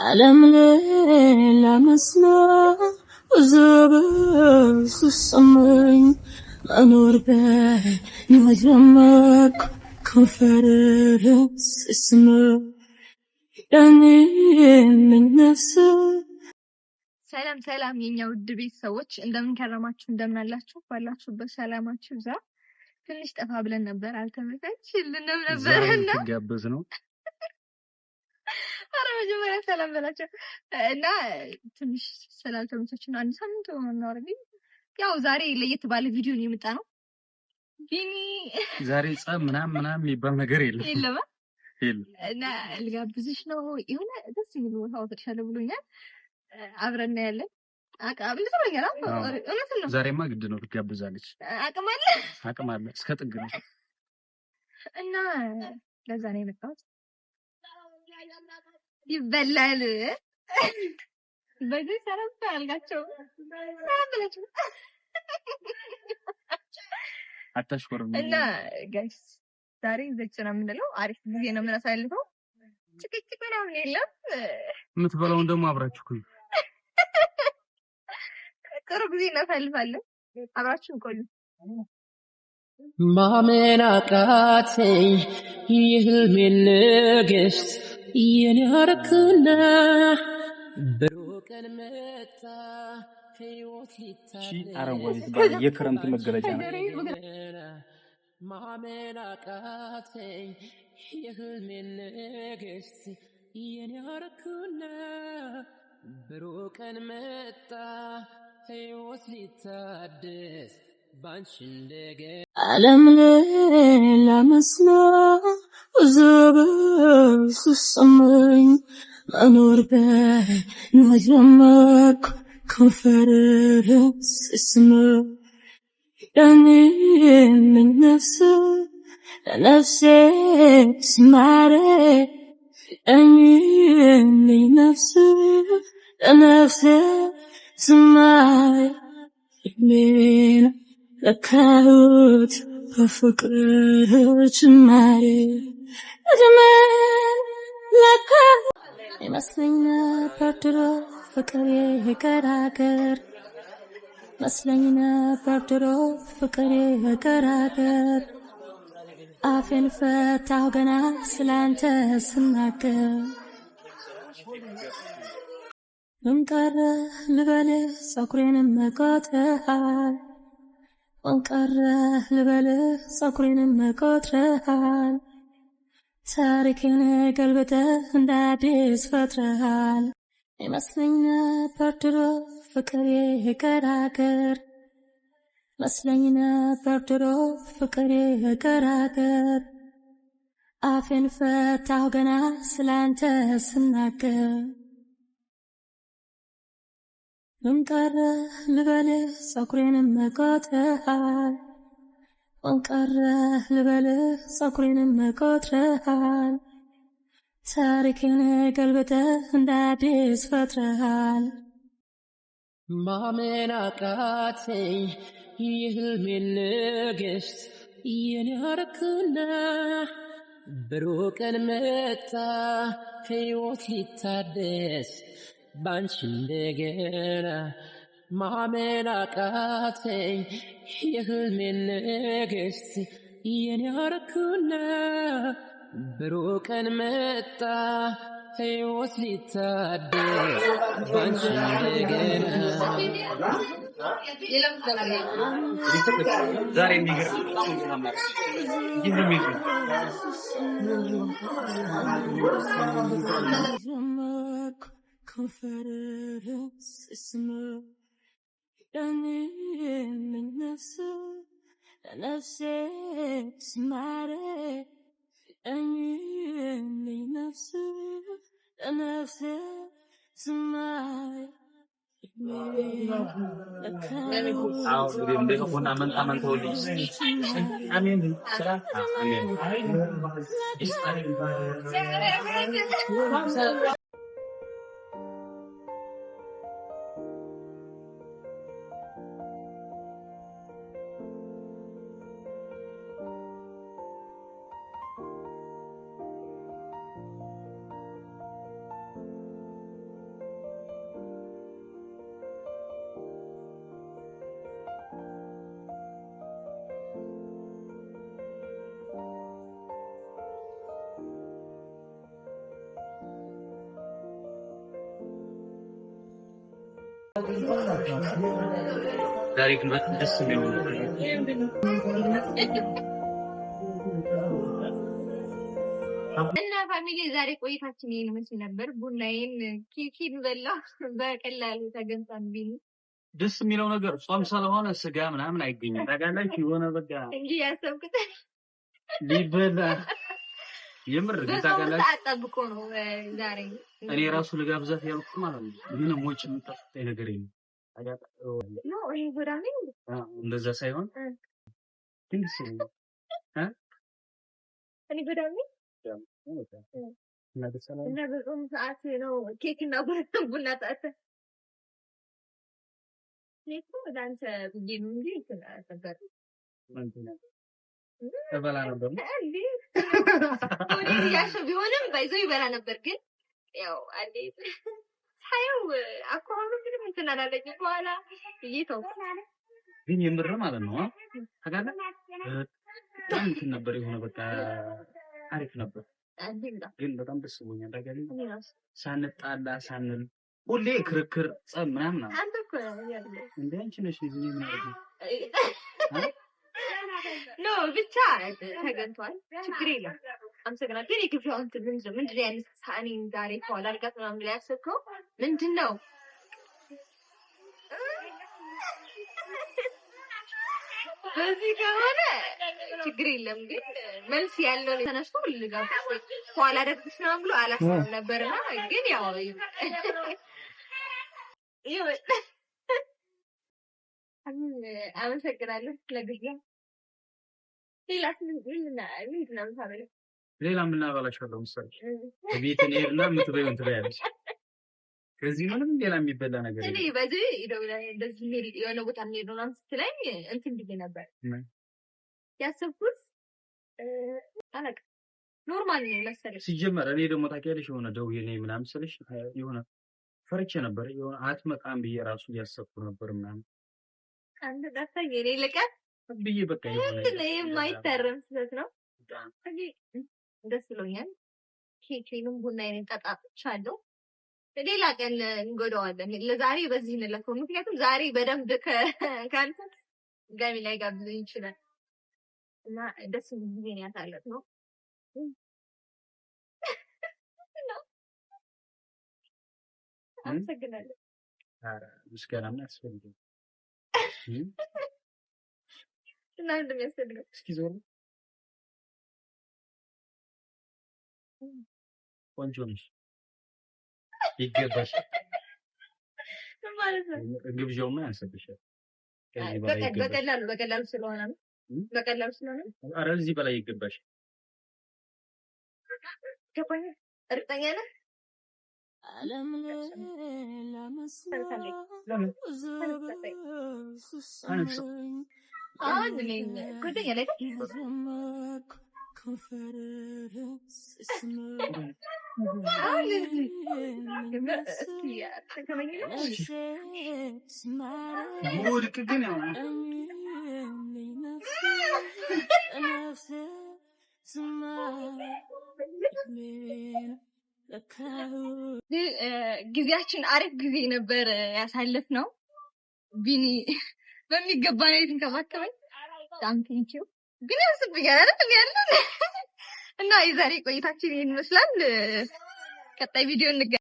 ዓለም ሌላ መስላ ብዙ ስሰማኝ መኖር በመጀመርኩ ከንፈር ስስም ያኔ ነፍስ። ሰላም ሰላም የኛ ውድ ቤተሰቦች፣ እንደምን ከረማችሁ? እንደምን አላችሁ? ባላችሁበት ሰላማችሁ ይብዛ። ትንሽ ጠፋ ብለን ነበር፣ አልተመቻችልንም ነበር ዛሬ እና ልትጋበዝ ነው። ኧረ መጀመሪያ ሰላም በላቸው እና ትንሽ ስላልተመቻችን አንድ ሳምንት ሆኖ ነው። ያው ዛሬ ለየት ባለ ቪዲዮ ነው የመጣ ነው። ቢኒ። ዛሬ ጸብ ምናምን ምናምን የሚባል ነገር የለም። የለም። የለም። እና ልጋብዝሽ ነው፣ የሆነ ደስ የሚል ቦታ ወጥቻለሁ ብሎኛል። አብረን እናያለን። አቃብል ብሎኛል። አዎ። እውነትን ነው። ዛሬማ ግድ ነው፣ ትጋብዛለች። አቅም አለ። አቅም አለ፣ እስከ ጥግ ነው። እና ለዛ ነው የመጣሁት። ይበላል። በዚህ ሰላም አልጋቸው፣ ሰላም በላቸው። አታሽኮርም። እና guys፣ ዛሬ ዘጭ ነው የምንለው። አሪፍ ጊዜ ነው የምናሳልፈው። ጭቅጭቅ ምናምን የለም። የምትበላውን ደግሞ አብራችሁ ኩዩ። ጥሩ ጊዜ እናሳልፋለን። አብራችሁን ቆዩ። ማመን አቃተኝ፣ የህልሜን ንግስት የኔ አረክና ብሩህ ቀን መጣ ሕይወት እቺ አረንጓዴ ትባላለች። የክረምት መገለጫ ነው። ማመን አቃተኝ፣ የህልሜን ንግስት የኔ አረክና ብሩህ ቀን መጣ ሕይወት ሊታደስ ባንቺ እንደገና። ዓለም ሌላ መስላ ብዙ ስሰማኝ መኖር በመጀመርኩ ከንፈር ስስም ያኔ ነፍስ ለነፍሴ ስማረ ያኔ ነፍስ ለነፍሴ ስማረ እድሜን ለካሁት በፍቅር ጅማሬ እድሜን ለካሁት። ይመስለኝ ነበር ድሮ ፍቅር የገራገር፣ መስለኝ ነበር ድሮ ፍቅር የገራገር፣ አፌን ፈታሁ ገና ስላንተ ስናገር። ምን ቀረ ልበልህ ፀጉሬንም ቆጥረሃል፣ ምን ቀረ ልበልህ ፀጉሬንም ቆጥረሃል፣ ታሪኬን ገልብጠህ እንደ አዲስ ፈጥረሃል። ይመስለኝ ነበር ድሮ ፍቅር የገራገር፣ መስለኝ ነበር ድሮ ፍቅር የገራገር፣ አፌን ፈታሁ ገና ስላንተ ስናገር። ምን ቀረ ልበልህ ፀጉሬንም ቆጥረሃል፣ ምን ቀረ ልበልህ ፀጉሬንም ቆጥረሃል፣ ታሪኬን ገልብጠህ እንደ አዲስ ፈጥረሃል። ማመን አቃተኝ፣ የህልሜን ንግስት የኔ አረክና ብሩህ ቀን መጣ ሕይወት ሊታደስ ባንቺ እንደገና። ማመን አቃተኝ፣ የህልሜን ንግስት የኔ አረክና ብሩህ ቀን መጣ ሕይወት ሊታደስ ባንቺ እንደገና። ዛሬ የሚገርም ይህ ነው የሚገርም። ጀመርኩ ከንፈር ስስም ያኔ ነፍስ ለነፍሴ ስማረ ያኔ ነፍስ ለነፍሴ ስማረ። አዎ፣ እንግዲህ እንደሆነ መንታ መንታው ልጅ አሜን ስራ አሜን። ዛሬ ግን በጣም ደስ የሚል ነበር። እና family ዛሬ ቆይታችን ይሄን ይመስል ነበር። ቡናዬን ኬኬን በላሁ። በቀላሉ ተገኝቷል ቢኒ። ደስ የሚለው ነገር ጾም ስለሆነ ስጋ ምናምን አይገኝም። ታውቃላችሁ፣ የሆነ በቃ እንጂ ያሰብኩት ሊበላ የምር ግን በጾም ታውቃላችሁ፣ ሰዓት ጠብቆ ነው ዛሬ። እኔ ራሱ ልጋብዛት ያልኩት ማለት ነው ምንም ወጪ የምታስወጣኝ ነገር የለም። No እኔ ጎዳኔ እንደዛ ሳይሆን ግን ደስ ይለኛል። እኔ ጎዳኔ እና ደስ አላለሽም? እና በጾም ሰዓት ነው ኬክ እና ቡና ጠጥተህ። እኔ እኮ ለአንተ ብዬ ነው እንጂ እንትን አልነበረም። እበላ ነበር። እንዴ ሆዴን እያሸው ቢሆንም ባይዞ ይበላ ነበር። ግን ያው አንዴ ሳየው አኳኋኑ ምንም እንትን አላለኝም። በኋላ ብዬ ተውኩት። ግን የምር ማለት ነው ታውቃለህ፣ በጣም እንትን ነበር የሆነ በቃ አሪፍ ነበር። አንዴ በጣም ግን በጣም ደስ ብሎኛል። ታውቃለህ፣ እኔ እራሱ ሳንጣላ ሳንል ሁሌ ክርክር ጸብ ምናምን አለ። አንተ እኮ ነው ያለው። እንደ አንቺ ነሽ ልጅ እኔ ምን አደረግኝ? No ብቻ ተገኝቷል። ችግር የለም። አመሰግናለሁ። ግን የግብዣው እንትን ምንድን ነው ምንድን ነው ያነሳ እኔን ዛሬ ከኋላ አድርጋት ምናምን ብለህ ያሰብከው ምንድን ነው? በዚህ ከሆነ ችግር የለም። ግን መልስ ያለው ተነስቶ ልጋብዝ ከኋላ ደግስ ምናምን ብሎ አላሰብም ነበርና ግን ያው ይሁን። አመሰግናለሁ ለግብዣ። ሌላስ ምንድን ነው የምታበለው? ሌላ የምናበላሻለሁ መሰለሽ ቤት እንሄድና የምትበይውን ትበያለሽ። ከዚህ ምንም ሌላ የሚበላ ነገር እኔ የለም። በዚህ እንደዚህ እንሂድ የሆነ ቦታ እንሂድ ምናምን ስትለኝ እንትን ብዬ ነበር ያሰብኩት። አላውቅም normal ነው መሰለኝ። ሲጀመር እኔ ደግሞ ታውቂያለሽ የሆነ ደውዬ ነይ ምናምን ስልሽ የሆነ ፈርቼ ነበር። የሆነ አትመጣም ብዬ ራሱ እያሰብኩ ነበር ምናምን አንተ ጠፋኝ የኔ ልቀት ብዬ በቃ የሆነ ምንድን ነው የማይታረም ስህተት ነው። እኔ ደስ ብሎኛል። ኬኬንም ቡናዬንም ጠጣጥቻለሁ። ሌላ ቀን እንጎዳዋለን። ለዛሬ በዚህ እንለፈው። ምክንያቱም ዛሬ በደንብ ከአንተ ድጋሚ ላይ ጋብዘኝ ይችላል እና ደስ የሚል ጊዜ ነው ያሳለፍነው። አመሰግናለሁ። ምስጋናም አያስፈልግም። እና ምንድን ነው የሚያስፈልገው? እስኪ ዞር ቆንጆ ነሽ፣ ይገባሻል። ምን ማለት ነው? ግብዣውማ ያንስብሻል። ከዚህ በላይ ይገባሻል። በቀላሉ በቀላሉ ስለሆነ ነው። በቀላሉ ስለሆነ ኧረ እዚህ በላይ ይገባሻል። ገባኝ። እርግጠኛ ነህ? ዓለም ሌላ መስሎ ለምን ብዙ አነሳ? ሲሰማኝ አሁን እኔ ጓደኛ ላይ የጀመርኩ ከንፈርህ ስስምህ አሁን እስኪ አትከመኝ ነው። ነፍሴ ስማረ ወድቅ ግን ያው ነፍሴ ነፍሴ ስማረ ለካሁ ጊዜያችን አሪፍ ጊዜ ነበር ያሳለፍነው። ቢኒ በሚገባ ነው የተንከባከበኝ። በጣም thank you። ግን ያስብኛል አይደል ያለ እና የዛሬ ቆይታችን ይሄን ይመስላል። ቀጣይ ቪዲዮ እንገናኝ።